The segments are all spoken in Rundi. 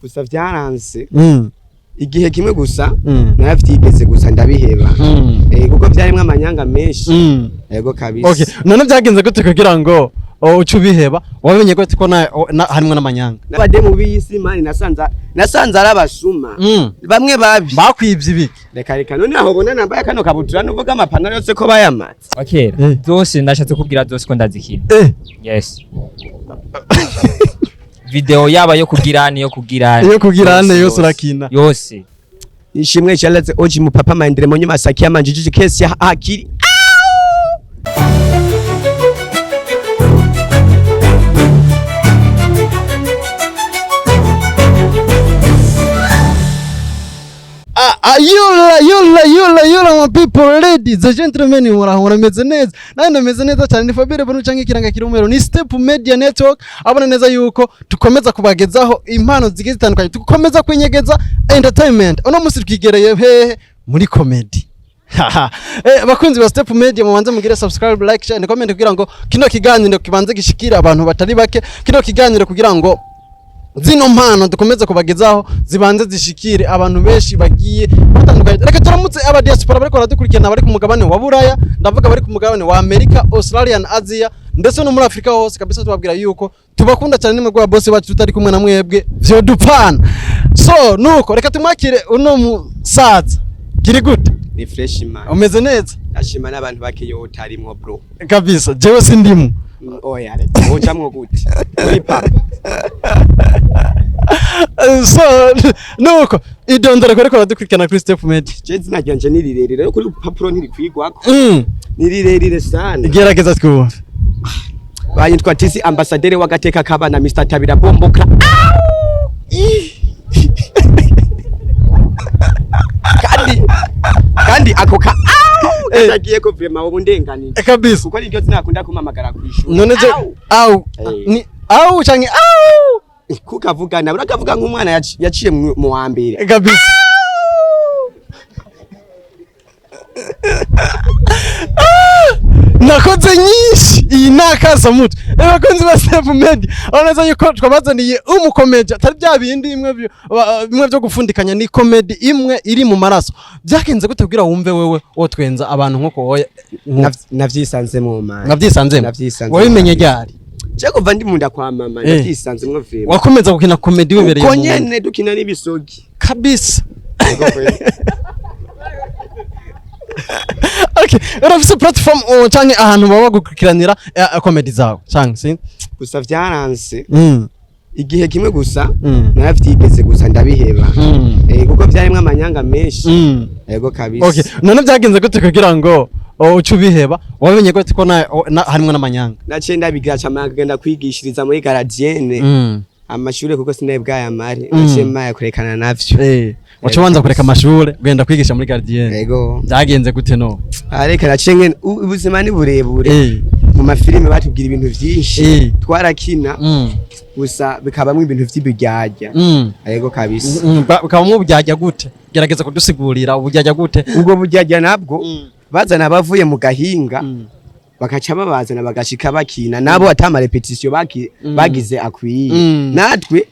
Gusa vyaranse igihe kimwe gusa, naravyigeze gusa ndabiheba. Kuko vyarimwo amanyanga menshi. Yego kabisa. Okay, none byagenze gute kugira ngo uce ubiheba? Wamenye gute ko harimwo n'amanyanga? N'abademu b'isi man, nasanze ari abasuma. Bamwe babi. Bakwibye ibiki? Reka reka, none aho ubona nambaye kano kabutura, nuvuga amapantaro yose ko bayamaze? Wa kera. Zose ndashatse kubwira zose ko ndazikina. Yes, video yaba yo kugira yo kugira. Yo kugira ane yose urakina? Yose. Ishimwe Charles Oji mupapa maendere monye masaki yamanjije kesi ya akiri. Ah, yula yula yula yula, my people, ladies and gentlemen, muraho, murameze neza? Nawe ndameze neza cyane. Ni Fabire Bono canke ikiranga kirumero, ni Step Media Network. Abona neza yuko tukomeza kubagezaho impano zigiye zitandukanye, tukomeza kwinyegeza entertainment. Uno musi twigereye hehe? Muri comedy. Haha. Bakunzi ba Step Media, mubanze mugire subscribe, like, share and comment kugira ngo kino kiganiro kibanze gishikira abantu batari bake, kino kiganiro kugira ngo zino mpano dukomeze kubagezaho zibanze zishikire abantu benshi bagiye batandukanye. Reka turamutse aba diaspora bariko baradukurikirana, bari ku mugabane wa Buraya, ndavuga bari ku mugabane wa Amerika, Australia na Asia, ndetse no muri Afrika hose kabisa. Tubabwira yuko tubakunda cyane, nimwe rwa boss bacu, tutari kumwe na mwebwe vyodupfana. So nuko reka tumwakire uno musaza. Kiri gute? Ni fresh man. Umeze neza? Ndashima n'abantu bakeyo utarimwo, bro. Kabisa, jewe sindimu. Oya reka, ujamwo gute uri papa? So nuko idondora ko ariko baradukurikirana kuri Step Media. Je izina ryanje ni rirerire rero, kuri urupapuro ntirikwigwako. Ni rirerire sana. Gerageza twumve. Banyitwa Tisi ambassadeur w'agateka k'abana, Mr Tabira Bombokra. Kandi ako ka kagiye ko vraiment ubu ndenganije. Kabisa. Kuko niryo zina akunda kumamagara ku ishuri. None je Au! au ni au canke au? Kukavugana urakavuga nk'umwana yaciye mu wa mbere. Kabisa. Nakoze nyinshi, iyi ni akasamutwe. Abakunzi ba Step Media, urabona yuko twabazaniye umukomeje, atari bya bindi bimwe bimwe byo gupfundikanya, ni comedy imwe iri mu maraso. Byagenze gute kugira wumve wewe wotwenza abantu nkuko wowe? Navyisanzemwo man. Navyisanzemo? Navyisanzemo. Wabimenye ryari? Je kuva ndi munda kwa mama navyisanzemwo vraiment. Wakomeza gukina comedy wibereye Uko mu nda? nyene, dukina n'ibisogi. Kabisa. Yego kweli. Okay, urafise platform canke ahantu baba bagukurikiranira comedy zawe canke si? Gusa vyaranse igihe kimwe gusa, naravyigeze gusa ndabiheba. Kuko vyarimwo amanyanga menshi. Yego kabisa. Okay, none byagenze gute kugira ngo uce ubiheba? Wamenye gute ko harimwo n'amanyanga? Naciye ndabigira ca genda kwigishiriza muri gardienne amashure, kuko sinari bwayamare. Naciye maya kurekana navyo. Waca ubanza kureka amashure ugenda kwigisha muri gardienne? Yego. Byagenze gute no? Areka naciye ngene ubuzima ni burebure. Mu mafilime batubwira ibintu vyinshi. Twarakina gusa bikabamwo ibintu vy'ibiryarya. Yego kabisa. Bukabamwo uburyarya gute? Gerageza kudusigurira, uburyarya gute? Ubwo buryarya nabwo bazana abavuye mu gahinga, bakaca babazana bagashika bakina nabo ata ma répétition bagize akwiye. Natwe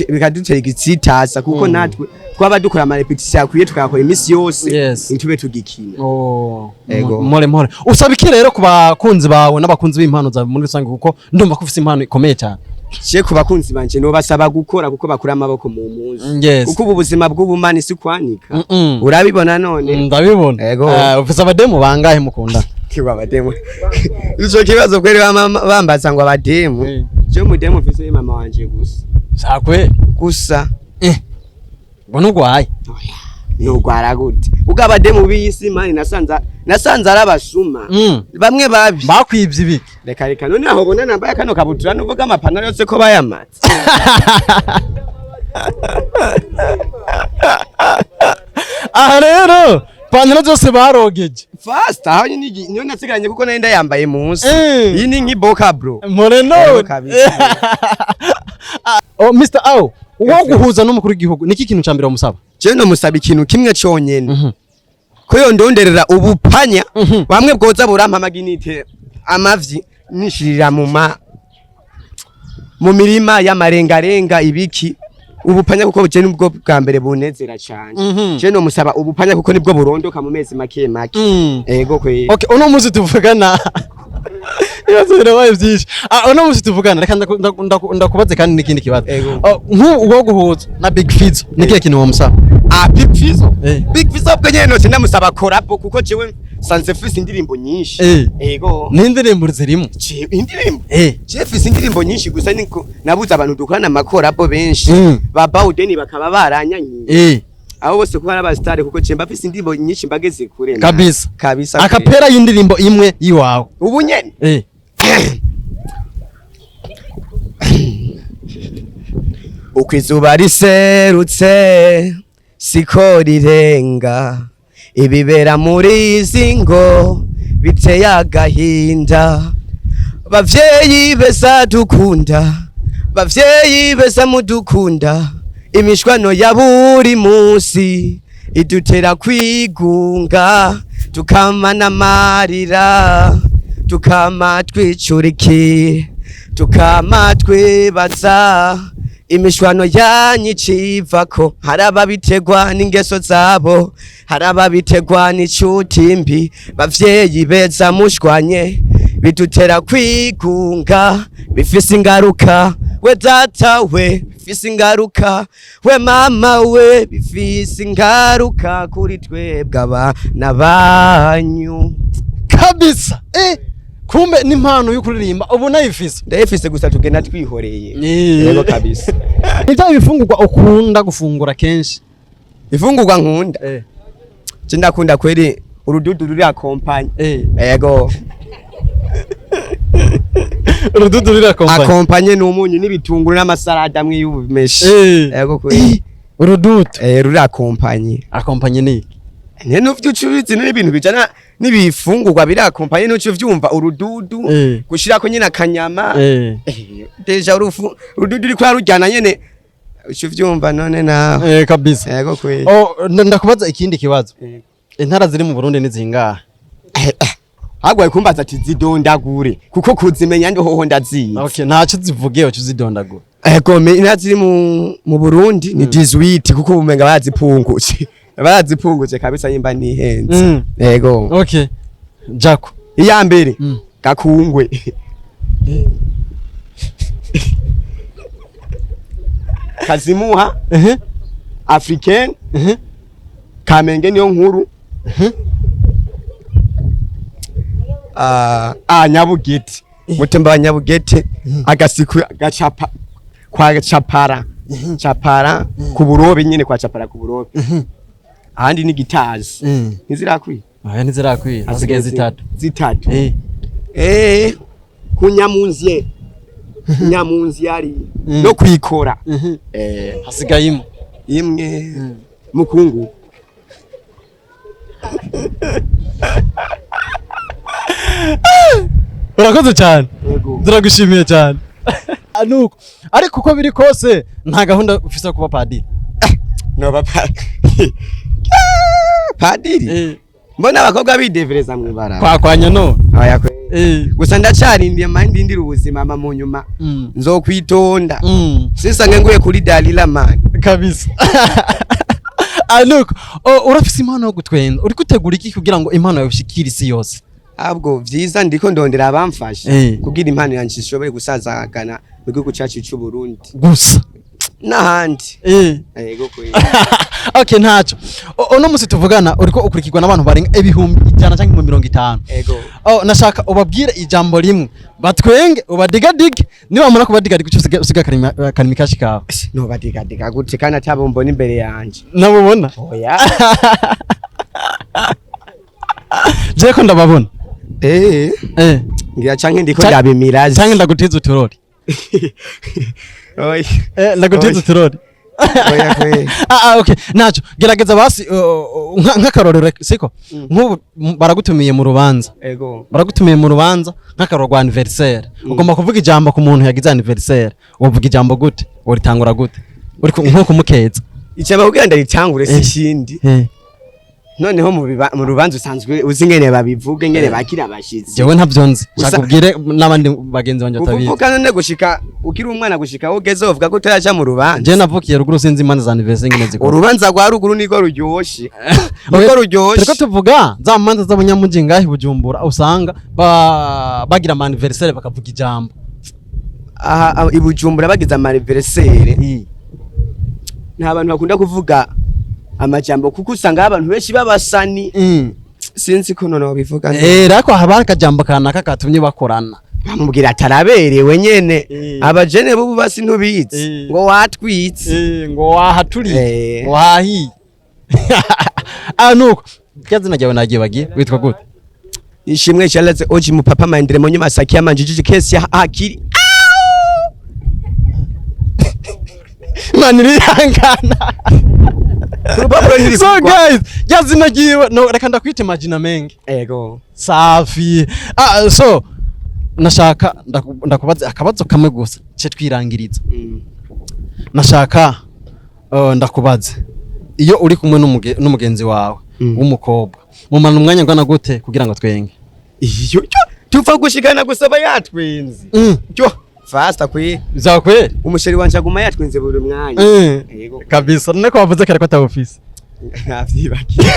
bikadutera igitsitasa, kuko natwe twaba dukora ama répétition akwiye, tukayakora imisi yose, ntitube tugikina. Oh, Ego. more more. Usaba iki rero ku bakunzi bawe n'abakunzi b'impano zawe muri rusange, kuko ndumva ko ufise impano ikomeye cyane? Je ku bakunzi banje nobasaba gukora, kuko bakura amaboko mu muzi. Kuko ubu buzima bw'ubumani si kwanika. Urabibona none. Ndabibona. Ego. Ufise abademu bangahe mukunda? Kiwa abademu, ico kibazo kweri bambaza ngo abademu. Je mudemu mfise ni mama wanje gusa. Sakwe? Gusa. Ngo nugwaye? Nugwara gute ubwo abademu b'isi man, nasanze ari abasuma. Bamwe babi. Bakwibye ibiki? Reka reka, none aho ubona nambaye kano kabutura, nuvuga amapantaro yose ko bayamaze? Aha rero pantaro zose barogeje. Fast aho niyo nasigaranye, kuko nari ndayambaye munsi. Iyi ni nk'iboka, bro. More Ego none. kabisa. Oh, Mr. Au, uwo guhuza n'umukuru w'igihugu, niki kintu ca mbere wamusaba? Je nomusaba ikintu kimwe conyene, ko yondonderera ubupanya bamwe bwoza burampa amaginite amavyi nishirira mu mirima y'amarengarenga ibiki. Ubupanya, kuko je nibwo bwa mbere bunezera cyane. Je no musaba ubupanya, kuko nibwo burondoka mu mezi make make. Ego kwe. Okay, uno munsi tuvugana, ibibazo birabaye byinshi. Uno munsi tuvugana, reka ndakubaze kandi n'ikindi kibazo. Ego. Oh, nk'ubu wo guhuza na Big Fizzo, ni kihe kintu wamusaba? Ah, Big Fizzo. Eh. Big Fizzo bwo nyene noce ndamusaba collabo, kuko jewe sanze fise indirimbo nyinshi. Ego. N'indirimbo zirimo? Indirimbo, je fise indirimbo nyinshi, gusa niko nabuze abantu dukorana ama collabo benshi. Ba Bawdeni bakaba baranyanyiye. Abo bose kuba ari abasitari, kuko je mbafise indirimbo nyinshi, mbageze kure Kabisa. Kabisa. A cappella y'indirimbo imwe yiwawe. Ubu nyene? Eh. Uko izuba riserutse siko rirenga, ibibera muri izi ngo biteye agahinda. Bavyeyi beza dukunda, bavyeyi beza mudukunda, imishwano ya buri munsi idutera kwigunga, tukamana amarira, tukama twicurikiye, tukama twibaza imishwano yanyu icivako. Hari ababitegwa n'ingeso zabo, hari ababitegwa n'icuti mbi. Bavyeyi beza mushwanye bidutera kwigunga, bifise ingaruka we data we, bifise ingaruka we mama we, bifise ingaruka kuri twebwe abana banyu. Kabisa, kumbe n'impano yo kuririmba ubu nayifise. Ndayifise, gusa tugenda twihoreye. Yego kabisa. Ni bya bifungurwa ukunda gufungura kenshi? Ifungurwa nkunda, je ndakunda kweri urududu ruri accompagné. Yego. Urududu ruri accompagné. Accompagné n'umunyu n'ibitunguru n'amasalade amwe y'ubumeshi. Yego kweri. Urududu. Ruri accompagné. Accompagné ni iki? Ne nuvyo ucubizi n'ibintu bijana n'ibifungurwa biri accompagné, n'uco vyumva urududu, gushirako nyine akanyama. Déjà urufu urududu ruri kwarujyana nyene, uco vyumva none nawe. Kabisa. Yego kweri. Oh, ndakubaza ikindi kibazo. Intara ziri mu Burundi ni zingahe? Ahubwo kumbaza ati zidondagure, kuko kuzimenya ndi hoho ndazizi. Okay, ntacyo zivuge, uco uzidondagura. Ego, me intara ziri mu Burundi ni 18, kuko ubumenga barazipunguje, barazipunguje kabisa yimba nihenze. Ego. Okay, Jaco. Iya mbere, Gakungwe. Kazimuha, Africaine, Kamenge niyo nkuru. Ah, Nyabugete, Mutemba wa Nyabugete, agasiku gacapa kwa Chapara, Chapara ku burobe nyene, kwa Chapara ku burobe. Ahandi ni Gitazi. Ntizirakwiye? Aya ntizirakwiye, hasigaye zitatu. Zitatu. Ku Nyamunzye, Nyamunzye ari no kwikora. Hasigaye imwe. Imwe, mukungu. Urakoze cyane. Yego. Turagushimiye cyane. Nuko ariko uko biri kose nta gahunda ufise yo kuba padiri? No, padiri? Mbona abakobwa bidevereza mwibara. Kwakwanya no. Oya kwe. Gusa ndacarindiye mani, ndindira ubuzima ama mu nyuma nzokwitonda, sisange nguye kuri Dalila man. Kabisa. Nuko urafise impano yo gutwenza, uri gutegura iki kugira ngo impano yawe ishikire isi yose? Ahubwo vyiza ndiko ndondera abamfasha kugira impano yanje ishobore gusazagana mu gihugu cacu c'u Burundi gusa n'ahandi. Yego kwe. Okay, ntaco. Uno musi tuvugana uriko ukurikirwa n'abantu barenga 100,000 cyangwa 50,000. Ego. Oh, nashaka ubabwire ijambo rimwe batwenge, ubadigadige. Niwamara kubadigadige uce usiga akarimi kashi kawe. No badigadiga gute kandi atabo mbona imbere yanje? Nabubona? Oya. Je ko ndababona. Ngira canke ndiko ndabimirazi. Canke ndagutiza uturori. Oya. Ndagutiza Oya. uturori. Oya kwe. Ah, okay, naco gerageza basi, nk'akarorero siko nk'ubu baragutumiye mu rubanza. Ego. Baragutumiye mu rubanza nk'akarorero rwa anniversaire, ugomba kuvuga ijambo ku muntu yagize anniversaire. Wovuga ijambo gute? Woritangura gute? Uri nko kumukeza. Ijambo kugira ndaritangure si ikindi. Noneho mu rubanza usanzwe uzi ingene babivuga, ingene bakira abashitsi. Jewe ntavyo nzi. Shaka ubwire n'abandi bagenzi banje batabizi. Kuvuga none gushika ukiri umwana, gushika aho ugeze, uvuga ko utaraja mu rubanza. Je navukiye ruguru, sinzi imanza za anniversaire ingene zikora. Urubanza rwa ruguru niko ruryoshe, niko ruryoshe. Turiko tuvuga za manza z'abanyamuji ngahi Bujumbura, usanga bagira ama anniversaire bakavuga ijambo. Aha i Bujumbura bagize ama anniversaire, nta bantu bakunda kuvuga amajambo, kuko usanga abantu benshi babasani. Sinzi ko noneho bivuga. Eh, ariko haba hari akajambo kanaka katumye bakorana. Bamubwira ataraberewe nyene. Abajene bubu basi ntubizi ngo watwitse. Ngo wahaturiye. Eh. Ngo wahiye. Ah, nuko rya zina ryawe nagiye bagiye, witwa gute? Ishimwe Charles Oji mupapa maendere mu nyuma sakia manjiji kesi ya akiri. Mani rirangana. Urupapuro ntiri So kugwa. guys, rya zina ryiwe no reka ndakwite Majina Mengi. Ego. Safi. Ah, so nashaka ndakubaza akabazo kamwe gusa ce twirangiriza. Nashaka ndakubaze, iyo uri kumwe n'umugenzi wawe w'umukobwa, mumara umwanya ungana gute kugira ngo twenge? Iyo cyo tupfa gushikana gusaba yatwenze. Cyo fasta kwi. Bizaba kweli. Umusheri wanje aguma yatwenze buri mwanya. Ego. Kabisa, none ko wavuze kare ko atawufise? Navyibagiye,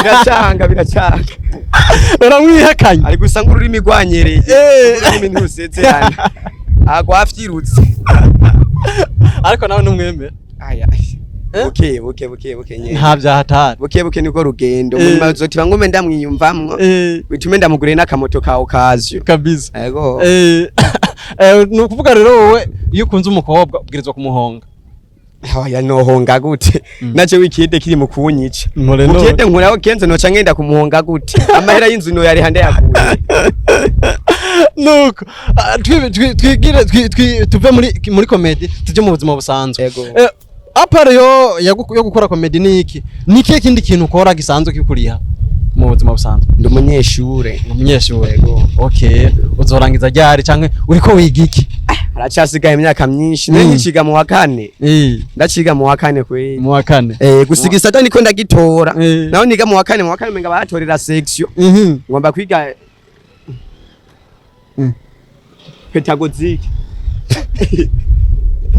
biracanga, biracanga. Uramwihakanye. Ari gusa nk'ururimi rwanyereye. Ururimi ntirusezerana, agwa afyirutse. Ariko nawe ntumwemera? Aya. Eh? Buke buke, buke buke nyene. Nta byahatari. Buke buke niko rugendo. Munyuma uzotiba ngume ndamwiyumvamwo, bitume ndamugure n'akamoto kawe kazyo. Kabisa. Ego. Ni ukuvuga rero wowe iyo ukunze umukobwa ubwirizwa kumuhonga? Oya, nohonga gute? Naje wikide kiri mu kunyica. Mpore none. Ukide nkuraho kenze, noca ngenda kumuhonga gute? Amahera y'inzu no yari hande yakuye. Nuko twigire tuve muri comedy tujye mu buzima busanzwe. Yego. À part yo gukora comedy, ni iki, ni ikihe kindi kintu ukora gisanzwe kikuriha mu buzima busanzwe? Ndi umunyeshure. Ni umunyeshure? Yego. Okay, uzorangiza ryari canke uriko wiga iki? Haracasigaye imyaka myinshi. Nari nkiciga mu wa kane. Ndaciga mu wa kane kweli. Mu wa kane? Eh, gusiga isata niko ndagitora. Naho niga mu wa kane, mu wa kane umenga baratorera section. Ngomba kwiga pédagogique.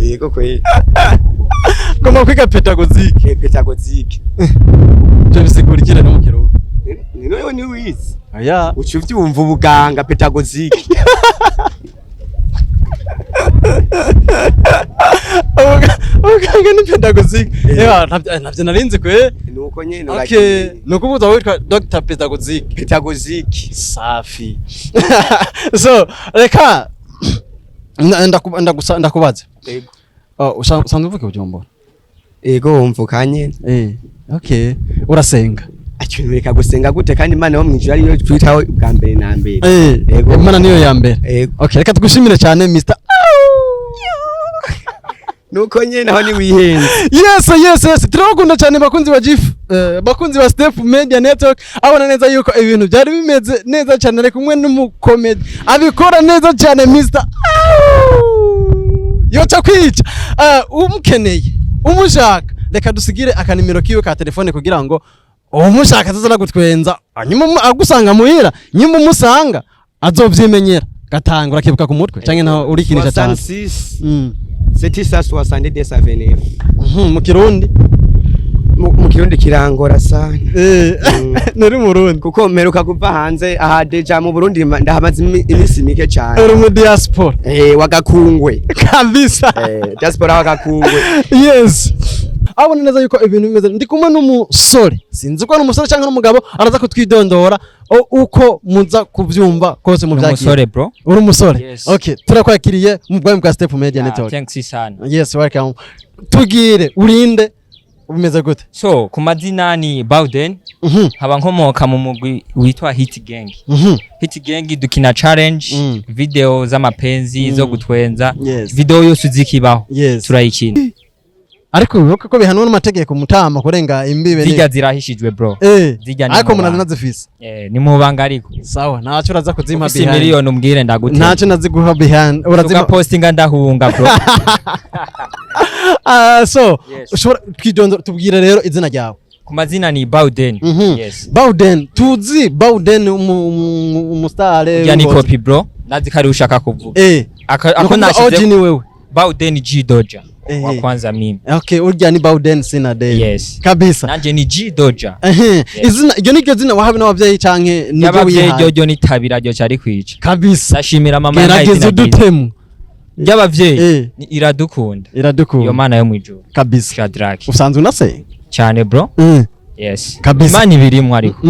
Yego kweli. Ngomba kwiga pédagogique? Eh, pédagogique. Ibyo bisigura iki rero mu Kirundi? Ni noneho ni wize. Oya. Uca uvyumva, ubuganga, pédagogique. Ubuganga ni pédagogique? Ewa, ntavyo narinzi kwe. Nuko nyene. Okay, ni ukuvuga witwa Dr Pédagogique? Pédagogique. Safi. So reka ndakubaza. Yego. Oh, usanzwe uvuka i Bujumbura? Yego, mvuka nyene. Eh, okay, urasenga? Akintu reka gusenga gute kandi Imana yo mwijuru ariyo twitaho bwa mbere na mbere? Yego. Imana niyo ya mbere. Yego. Okay, reka tugushimire cyane, Mr. Nuko nyene, aho ni wihenze. Yes, turabakunda cyane bakunzi ba GIF, bakunzi ba Step Media Network. Abona neza yuko ibintu byari bimeze neza cyane, ari kumwe n'umukomedi abikora neza cyane, Mr. Yoca kwica. Umukeneye, umushaka, reka dusigire akanimero kiwe ka telefone kugira ngo umushaka azaza gutwenza, hanyuma agusanga muhira, nyuma umusanga azovyimenyera. Gatanga urakibuka ku mutwe canke naho urikinisha cyane? 66 762 79. Mu Kirundi? Mu Kirundi kirangora sana. Nuri Murundi? Kuko mperuka kuva hanze aha, déjà mu Burundi ndahamaze imisi mike cyane. Uri mu diaspora? Eh, wagakungwe. Kabisa. Eh, diaspora wagakungwe. Yes, abona neza yuko ibintu bimeze. Ndi kumwe n'umusore, sinzi ko ari umusore cyangwa n'umugabo, araza kutwidondora uko muza kubyumva kose mu byakira. Umusore, bro. Uri umusore? Yes. Okay, turakwakiriye mu bwami bwa Step Media Yeah, Network. Thanks sana. Yes, welcome. Tugire urinde, umeze gute? So ku mazina ni Bowden, nkaba nkomoka mu mugwi witwa Hit Gang. Hit Gang dukina challenge, video z'amapenzi zo gutwenza. Video yose uzikibaho turayikina. Ariko wibuke ko bihanwa n'amategeko, mutama, kurenga imbibe Zirya zirahishijwe, bro. Zirya ni Ariko mu munazi banga. nazifise? Eh, ni mu banga ariko. Sawa, ntacyo uraza kuzimpa Ufise behind. miliyoni umbwire ndagutera. Ntacyo naziguha behind, urazimpa. Tugapostinga ndahunga, bro. Ah, so Yes. ushobora twidondora, tubwire rero izina ryawe. Ku mazina ni Bowden. Yes. Bowden, tuzi Bowden umusitare. Urya ni copy, bro, nazi ko ari ushaka kuvuga. Ako Nukuvuga OG nashize ni wewe. Bowden G Doja wa kwanza mimi. Okay, urya ni Bowden Sinadeni. Yes. Kabisa. Nanje ni G Doja. Ehe, izina iryo niryo zina wahawe n'abavyeyi canke niryo Y'abavyeyi? wihaye? Ryo ni tabira ryo cari kwica. Kabisa. Ndashimira mama yampaye Gerageza izina ryiza. udutemu. Ry'abavyeyi? Ni Iradukunda. Iradukunda. Iyo Mana yo mwijuru. Kabisa. Shadrack. Usanzwe unasenga? Cyane, bro. Yes. Kabisa. Imana ibirimwo ariko.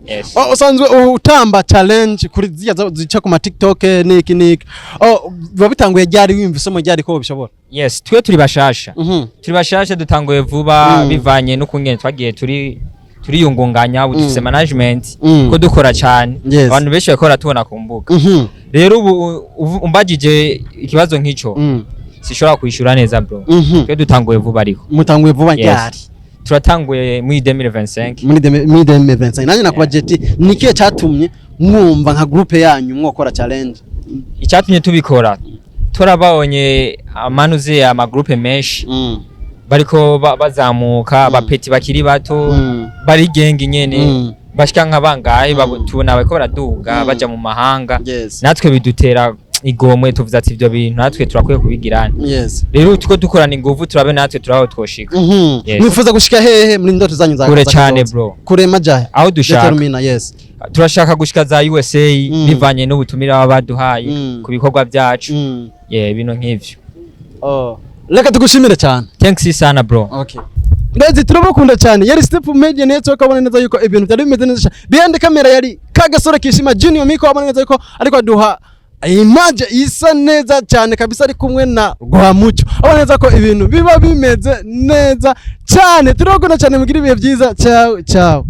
Yes. Oh, usanzwe utamba challenge kuri ziriya zica ku ma TikTok, niki niki. Oh, biba bitanguye ryari wumva isomo ryari ko bishobora? Yes, twe turi bashasha. Turi bashasha, dutanguye vuba bivanye n'ukungene twagiye turi turiyungunganya. Ubu dufise management ko dukora cyane. Abantu benshi bariko baratubona ku mbuga. Rero ubu umbajije ikibazo nk'ico, sishobora kwishura neza, bro. Twe dutanguye vuba ariko. Mutanguye vuba Yes. ryari? Turatanguye muri 2025. Muri 2025. Nanjye nakubaje ati ni ikihe cyatumye mwumva nka groupe yanyu mwokora challenge? Icyatumye tubikora, turabonye amanuze amagroupe menshi bariko bazamuka, abapeti bakiri bato, bari gang nyene, bashika nka bangahe, tubona bariko baraduga, baja mu mahanga. Natwe bidutera igomwe, tuvuze ati ivyo bintu natwe turakwiye kubigirana. Rero tuko dukorana inguvu, turabe natwe turaho twoshika. Yes. Mwifuza gushika hehe muri ndoto zanyu za Kure za cane, kazoza? bro. Kure majahe? Aho dushaka. Determina, yes. Turashaka gushika za USA bivanye n'ubutumire baba baduhaye ku bikorwa byacu. Yeah, ibintu nk'ivyo. Oh. Reka tugushimire cyane. Thanks sana, bro. Okay. Guys, turabakunda cyane. Yari Step Media Network, abona neza yuko ibintu byari bimeze neza cyane. Behind camera yari Kagasore Kishima Junior Miko, abona neza yuko ariko aduha image isa neza cyane kabisa, ari kumwe na Rwamucyo. Abona neza ko ibintu biba bimeze neza cyane. Turabakunda cyane, mugira ibihe byiza. Ciao ciao.